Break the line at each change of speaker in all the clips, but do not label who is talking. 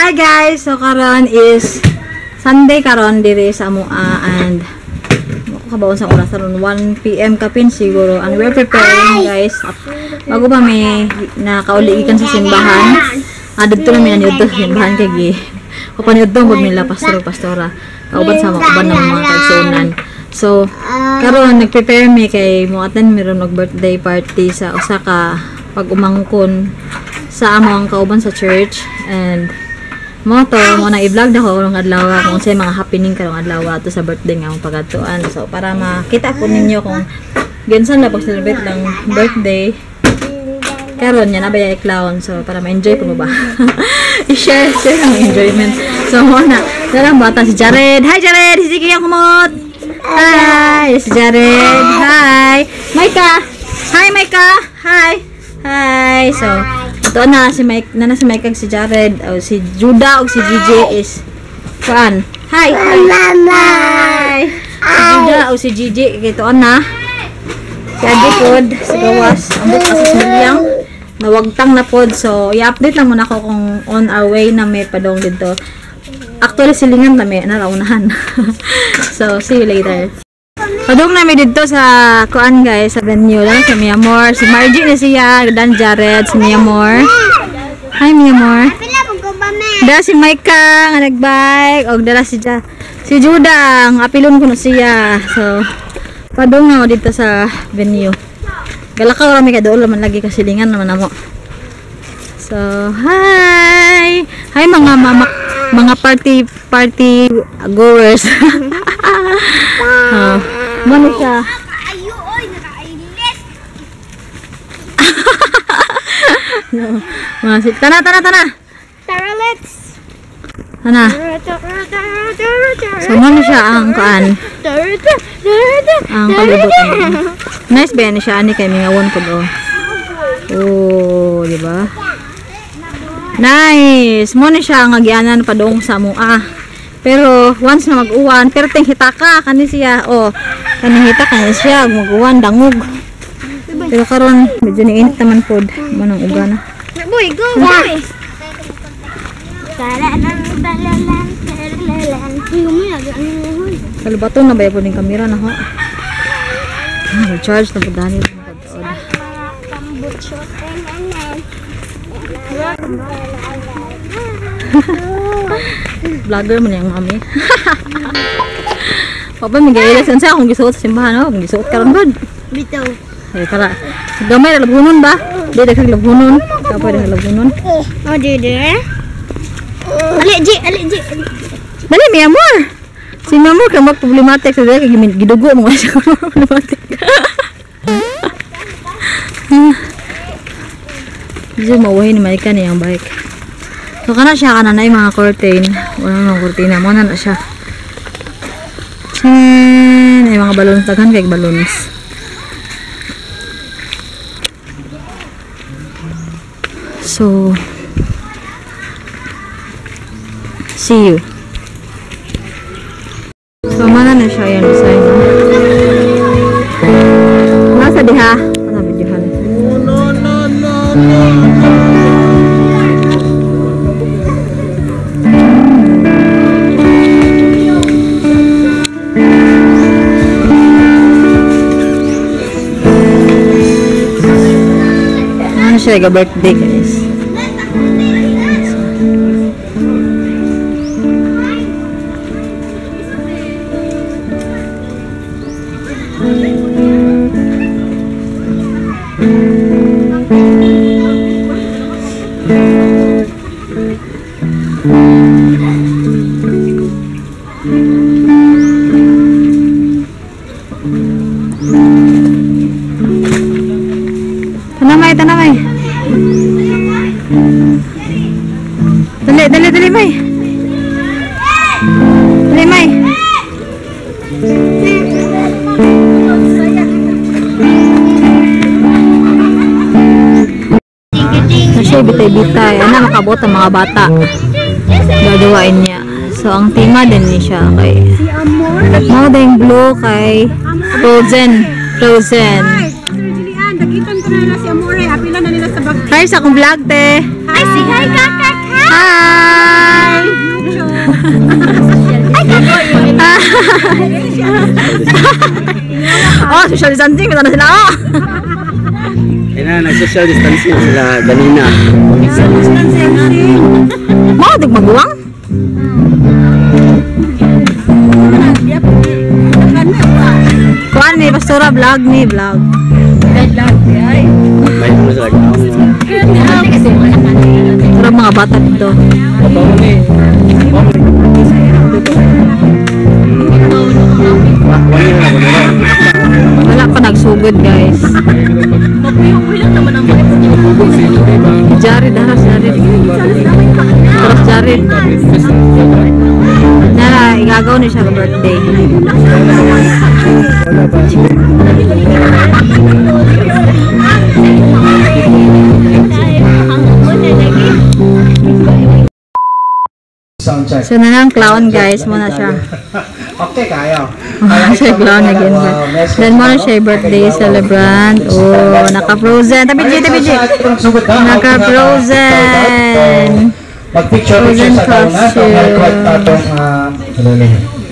Hi guys! So karon is Sunday karon diri sa amoa and ako kabaon sa oras aron 1 PM kapin siguro, and we're preparing guys. Bago pa may nakauli gikan sa simbahan. Didto na mi naniudto sa simbahan kay gi kapaniudto gud nila pastor pastora. Kauban sa mga uban ng mga kaigsuonan. So karon nagprepare mi kay mo attend mi ron og birthday party sa usa ka pag-umangkon sa among kauban sa church, and mo to mo na i-vlog na ko karong adlaw kung unsay mga happening karong adlaw ato sa birthday nga among pagadtuan. So para makita po ninyo kung ginsan la pag-celebrate ng birthday karon nya na ba yung clown, so para ma-enjoy po mo ba. I-share share ang enjoyment. So mo na dalang bata si Jared. Hi Jared, sige ang kumot. Hi si Jared. Hi Maika. Hi Maika. Hi. Hi. So ito na si Mike, na si Mike si Jared, o si Judah o si GJ is kuan. Hi. Hi. Hi. Si Judah o si GJ ito na. Si Adi pod sa gawas, ambot sa silyang nawagtang na pod. So i-update lang muna ako kung on our way na may padong dito. Actually silingan na may naraunahan. So see you later. Padung na mi didto sa kuan guys, sa venue lang sa Mia Amor. Si Margie na siya, Dan Jared, si Mia Amor. Hi Mia Amor. Dara si Maika nga nagbike og dara si si Judah, ang apilon ko na siya. So padung na mo didto sa venue. Galakaw ra mi kay dool man lagi kasilingan naman namo. So hi. Hi mga mama, mga party party goers. Oh, mano siya.
Ayo oy, nakailis.
No. Mga si tana tana tana.
Tara, let's.
Tana. So mano siya ang kuan. Ang kalibutan. Nice ba yan siya ani kay mingawon ko do. Oh, di ba? Nice. Mo ni siya ang agianan padung sa amoa. Pero once na mag-uwan, perteng hitaka kani siya. Oh, kani hitaka kani siya mag-uwan dangog. Pero karon medyo niinit naman pod. Mo nang uga na.
Boy, go boy.
Kalubaton na ba pod ning kamera na ho? Charge na pod dani. Vlogger man yung mami. Papa, may gailas sa akong gisuot sa simbahan, no? Akong gisuot karon gud.
Bitaw.
Ay, para. Gamay ra labhunon ba? Di daghang labhunon. Kapoy daghang labhunon.
Oh, di di. Ali ji, ali ji.
Dali, mi amor. Si mi amor kay mag problematic sa dili kay gidugo mo siya problematic. Medyo mauwahin ni Maika niyang bike. So kana siya kana na yung mga curtain. Wala nang kurtina mo na na siya. Chen, ay mga balloons daghan kay balloons. So see you. So mana na siya yan design. Nasa diha? Ana videohan.
No no no no.
Siya like a birthday guys. Tanamay, tanamay. Dali, dali, dali, May. Dali, May. Kasi bitay-bitay. Ano, makabot ang mga bata. Gagawain niya. So, ang tema din niya siya kay mo ding blue kay Frozen. Frozen. Hi sa akong vlog, te.
Hi, si hi, kaka.
Hi! Oh, social distancing na sila. Oh.
Kaya na, nag-social distancing sila ganina.
Social distancing. Mao dig maguwang? Kuan ni pastora vlog ni vlog.
May ano sila kaon.
Pero mga bata dito. Wala pa nagsugod, guys. Jared, haras Jared. Haras Jared. Nara, igagaw ni siya birthday.
Sound check.
So na lang clown, guys, muna siya.
Okay, kayo.
Siya clown again. Then muna siya birthday celebrant. Oh, naka-frozen. Tabi G, tabi G. Naka-frozen.
Mag-picture picture
Frozen
sa taon na.
costume.
Atong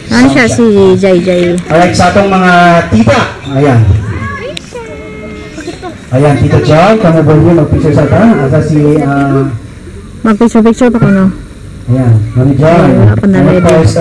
Ano siya si Jai Jai.
Alright, sa atong mga tita. Ayan. Ayan, Tita Joy, kami ba yun mag-picture sa taon? Asa si,
Mag-picture picture pa ko no.
ayan, Mami Joy.
Wala pa na
And of
ready.
course,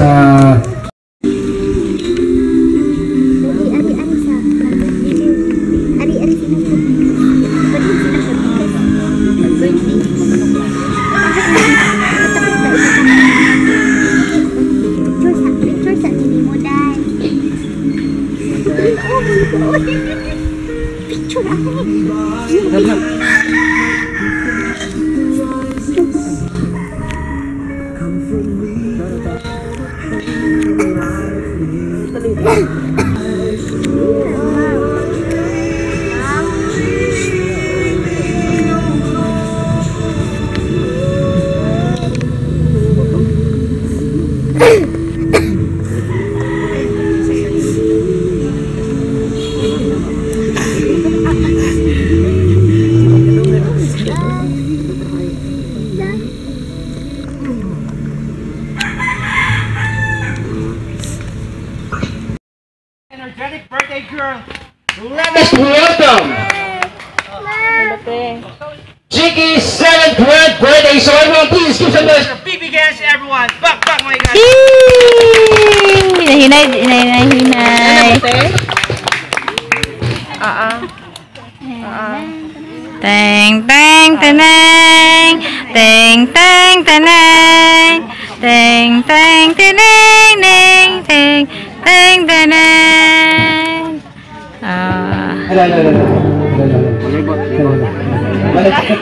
energetic birthday girl, let us welcome Jiggy's 7th grand birthday. So everyone, please give some noise for BB Gas, everyone. Back, back, my guys.
Hinay, hinay, hinay. Teng, teng, teneng. Teng, teng, teneng. Teng, teng, teneng, neng, teng, teng, teneng. Ah.
Hello, hello, hello. Hello, hello. Hello, hello.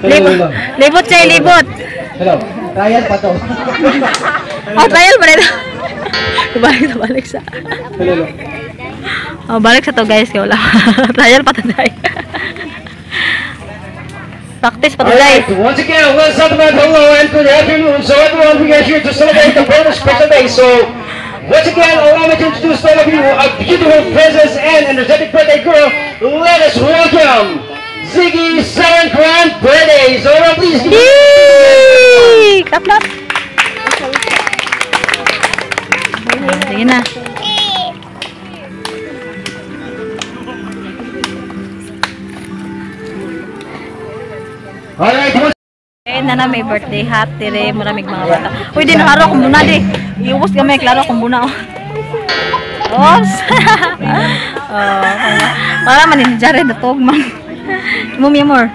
Libot, libot siya, libot.
Hello. Trial pa to.
Oh, trial pa rin. Balik sa, balik sa.
Hello, hello.
Oh, balik sa to, guys. Kaya wala. Trial pa to, guys. Practice pa to, guys.
Alright, once again, let's talk about hello and good afternoon. So everyone, we are here to celebrate the very special day. So once again, allow me to introduce all of you a beautiful princess and energetic birthday girl. Let us welcome Ziggy 7th grand birthday. So everyone, please give
Yay! Clap, clap. Sige na.
Alright, once
Eh, na may birthday hat, dire, maraming mga bata. Uy, di na klaro kung buna, di. Iubos gamay, klaro kung buna. Oops! Oh, para man ni Jared natog man. Mo more.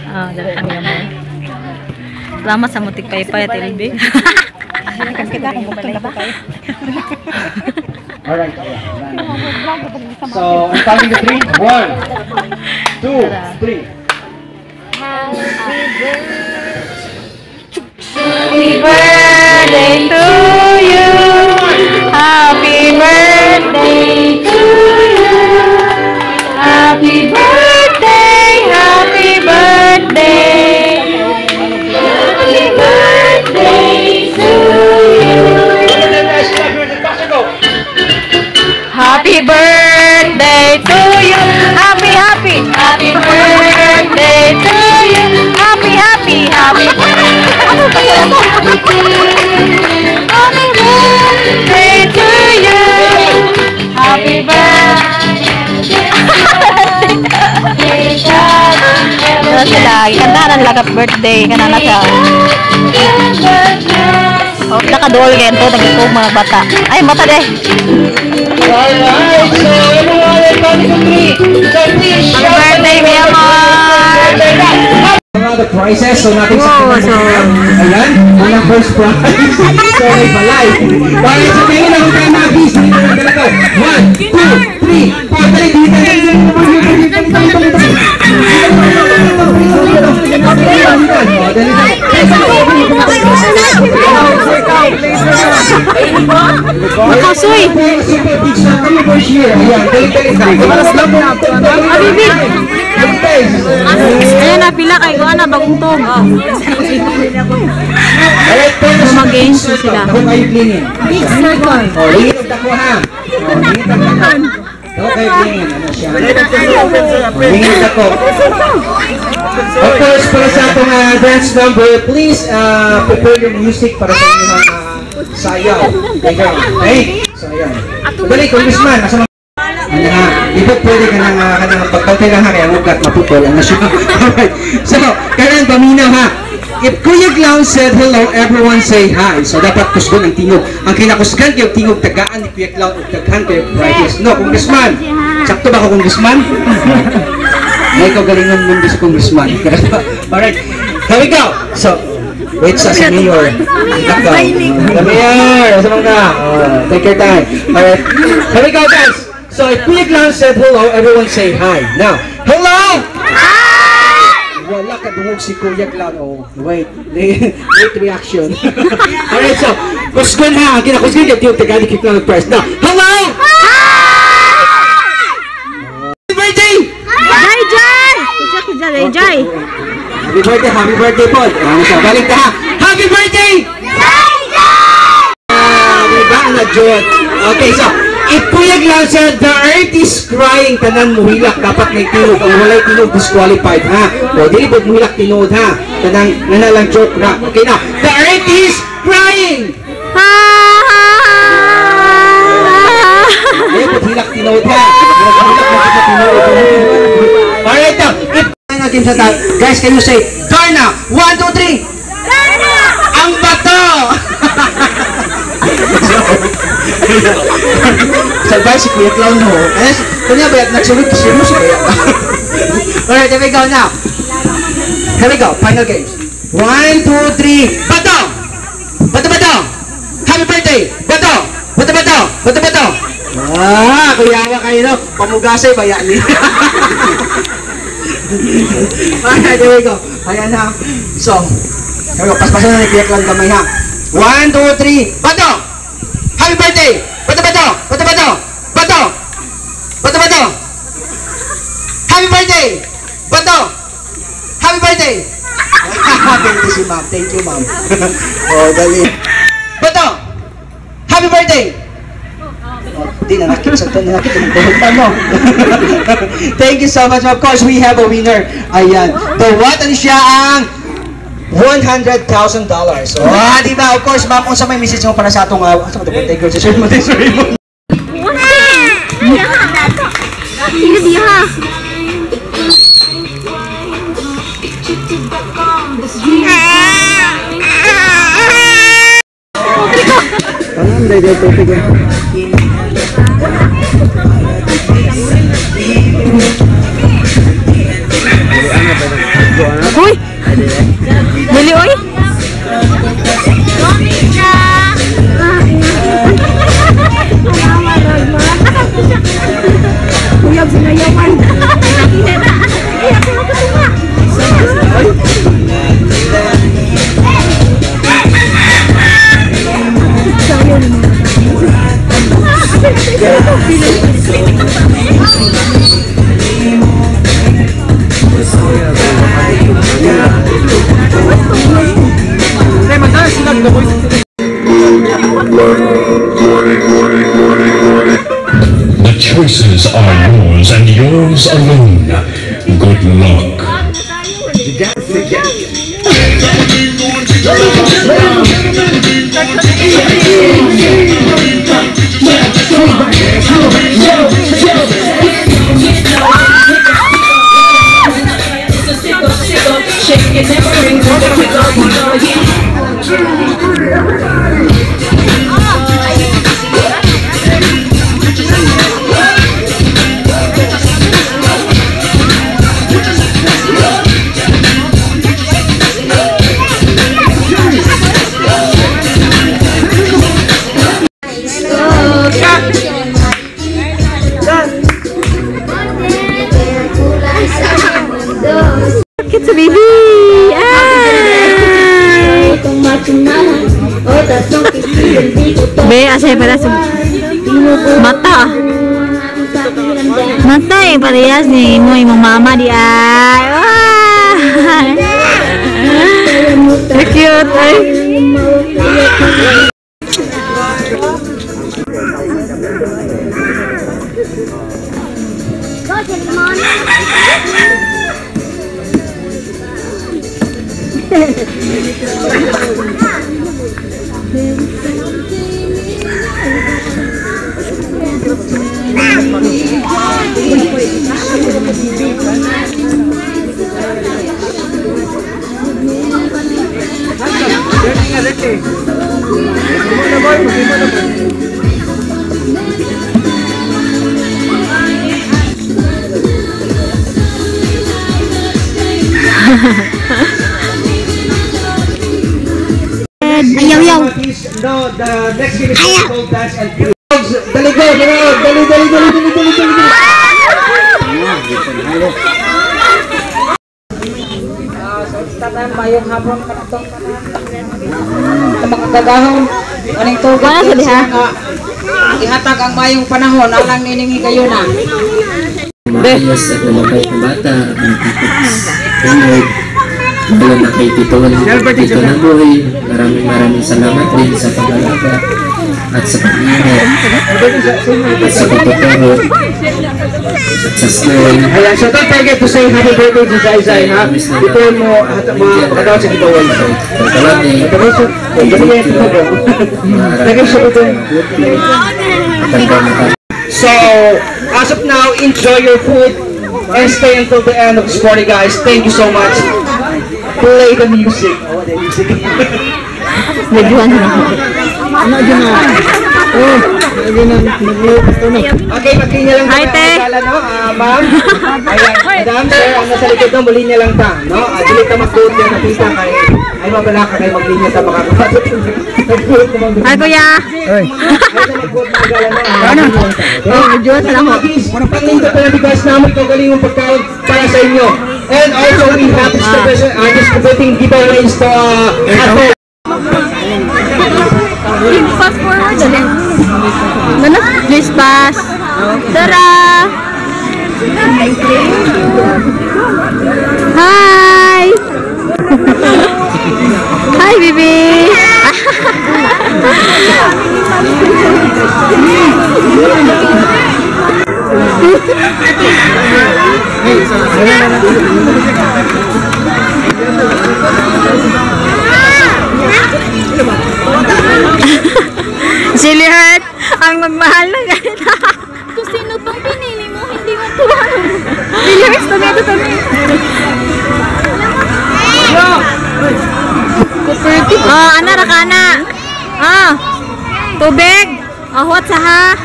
Ah, dali mo more. Salamat sa mutik paypay at LB.
Alright. So, I'm counting to three. 1, 2, 3.
Happy birthday to you. Happy birthday to you. Happy birthday, happy birthday. Happy birthday to you. Happy birthday to you. Happy, happy. Happy birthday to you. Happy, happy. Ganahan nila ka birthday kana na siya. Oh, nakaduol kayo to, nagitog mga bata. Ay, bata de.
Alright, so everyone, at counting to three. So please
Happy
shout
birthday, mi amor!
The prizes, so natin sa
Wow, so-
Ayan, unang first prize. So, may balay. Alright, so tingin lang tayo mga bis. One, two, three, four, dali, dali, dali, dali, dali, dali, dali, dali, dali,
Makasoy!
Super big circle first year. Ayan, dali, dali. Abibi!
Ayan na, pila kay kuha na, bagong tog.
Alright, pero
Mag-games sila.
Ako kayo cleaning.
Big circle.
Oh, lingit ako ha. Oh, lingit ako. Ako kayo cleaning. Ano siya? Lingit ako. Of course, para sa atong dance number, please prepare your music para sa inyong sayaw. Okay? So, ayan. Balik, Congressman, nasa mga ano ha, ipo pwede ka nang kanang pagpantay lang ha, kaya ang ugat maputol. Ano siya? Alright. So, kanan paminaw ha. If Kuya Clown said hello, everyone say hi. So, dapat kusgon ang tingog. Ang kinakusgan kayo tingog, tagaan ni Kuya Clown o daghan kayo prizes. No, Congressman. Sakto ba ako, Congressman? May ikaw galingon mundo si Congressman. Alright. Here we go. So, wait sa si Mayor. Nakaw. The Mayor! Sa mga. Oh, take your time. Alright. Here we go, guys. So, if Kuya Clown said hello, everyone say hi. Now, hello! Hi! Wala ka dungog si Kuya Clown. Oh, wait. Late reaction. Alright, so, kusgon ha. Ang kinakusgon kayo, tiyong Tagalog Kuya Clown press. Now, hello! Hi! Happy birthday!
Jai Jai! Kuya kuya Jai Jai!
Happy birthday po. Ano siya? Balik ta ha. Happy birthday! Jai Jai! Diba? Ano, Jod? Okay, so, if Kuya Clown said, the earth is crying, tanan muhilak, dapat may tinog. Ang walay tinog, disqualified, ha? O, dili po muhilak tinog, ha? Tanang, nana lang joke, ha? Okay na. The earth is crying! Ayaw po hilak tinog, ha? Hilak na tinog. Alright, now, if guys, can you say, Darna? 1, 2, 3! Darna! Ang bato! Salbay si Kuya Clown, no? Eh, kunya ba, nagsunod kasi mo si Kuya. Alright, here we go now. Here we go, final games. 1, 2, 3, bato! Bato, bato! Happy birthday! Bato! Bato, bato! Bato, bato! Ah, kuyawa kayo, no? Pamugasay, bayani. Alright, there we go. Ayan na. So, here we go. Paspasan na ni Kuya Clown kamay ha. 1, 2, 3, bato! Happy birthday! Bato, bato! Bato, bato! Bato! Bato, bato! Happy birthday! Bato! Happy birthday! Thank you si ma'am. Thank you, ma'am. Oh, dali. Bato! Happy birthday! Oh, di nanakit sa ito, nanakit ng buhok pa mo. Thank you so much. Of course, we have a winner. Ayan. The what? Ano siya ang $100,000. Oh, di ba? Of course, ma'am, kung sa may message mo para sa atong sa birthday girl, share mo, share mo.
Sino diha?
Tangan dahil tubig eh.
Uy! Dili, uy!
Uyab sinayawan.
The choices are yours and yours alone. Good luck.
Shake it.
Be, asay para sa mata. Mata eh, parehas ni mo imong mama di ay. Wah! Cute ay. Ayaw, ayaw.
No, the next game is called Dance and Play. Dali go, dali, dali, dali, dali, dali, dali, dali.
Tanan mayong hapon kanatong makagagahom aning tugon nga ihatag ang mayong panahon alang nining higayuna.
Maayos at malapit na bata at lalo na kay Tito Naboy. Maraming salamat rin sa pag-alaga at sa pag-ingat at sa pagtuturo at sa school.
Ayan, so don't forget to say happy birthday to Zai Zai, ha? Ito mo at mga pagkatawad sa giveaway. So, as of now, enjoy your food and stay until the end of this party, guys. Thank you so much. Play the music. Oh, the music. Okay, makinya lang
Hi, te.
No? Ma'am. Ayan, madam, sir, ang nasa likod no, muli niya lang ta, no? Dili ka mag-vote yan, nakita kay ay mabala ka kay maglinya ta makakapasok.
Hi, kuya.
Ano?
Oh, medyo salamat.
Paninda pa namin guys namin kagaling yung pagkain para sa inyo. And also we have distributing giveaways to at home.
Fast forward dali. Ano? Please pass. Tara! Hi! Hi, baby! Silly heart, ang magmahal na ganito.
Kung sino pang pinili mo, hindi mo tuwa.
Silly heart, tomato, tomato. Oh, ana ra ka na. Ah. Tubig. Oh, what sa ha?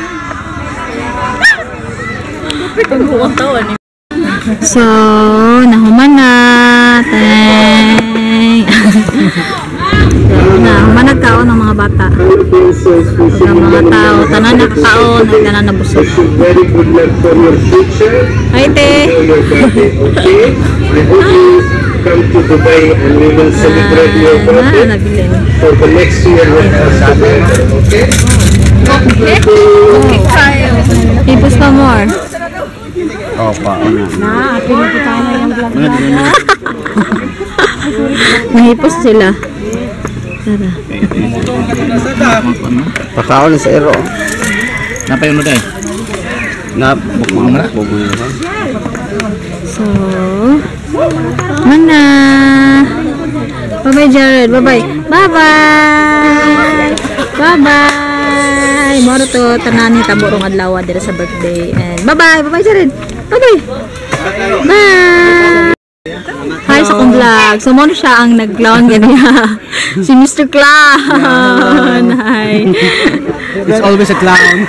So, nahuman na. Thank. Nahuman na kaon ng mga bata. Ng mga tao, tanan na kaon, tanan na busog.
Very good luck for your future.
Hi, te.
Enjoy your birthday, okay? I hope you come to Dubai and we will celebrate your birthday for the next year with us together, okay?
Hipos pa more.
Opa.
Na, pinipitahan na yung vlog na. Nahipos sila. Tara.
Pakaon sa ero. Napayon mo tayo? Na, bukong na.
So, mana. Bye-bye, Jared. Bye-bye. Bye-bye. Bye-bye. Moro to, tanan ni taborong adlaw dira sa birthday. And bye-bye. Bye-bye, Jared. Bye-bye. Bye. Hi sa akong vlog. So, mo siya ang nag-clown ganyan. Si Mr. Clown. Hi.
It's always a clown.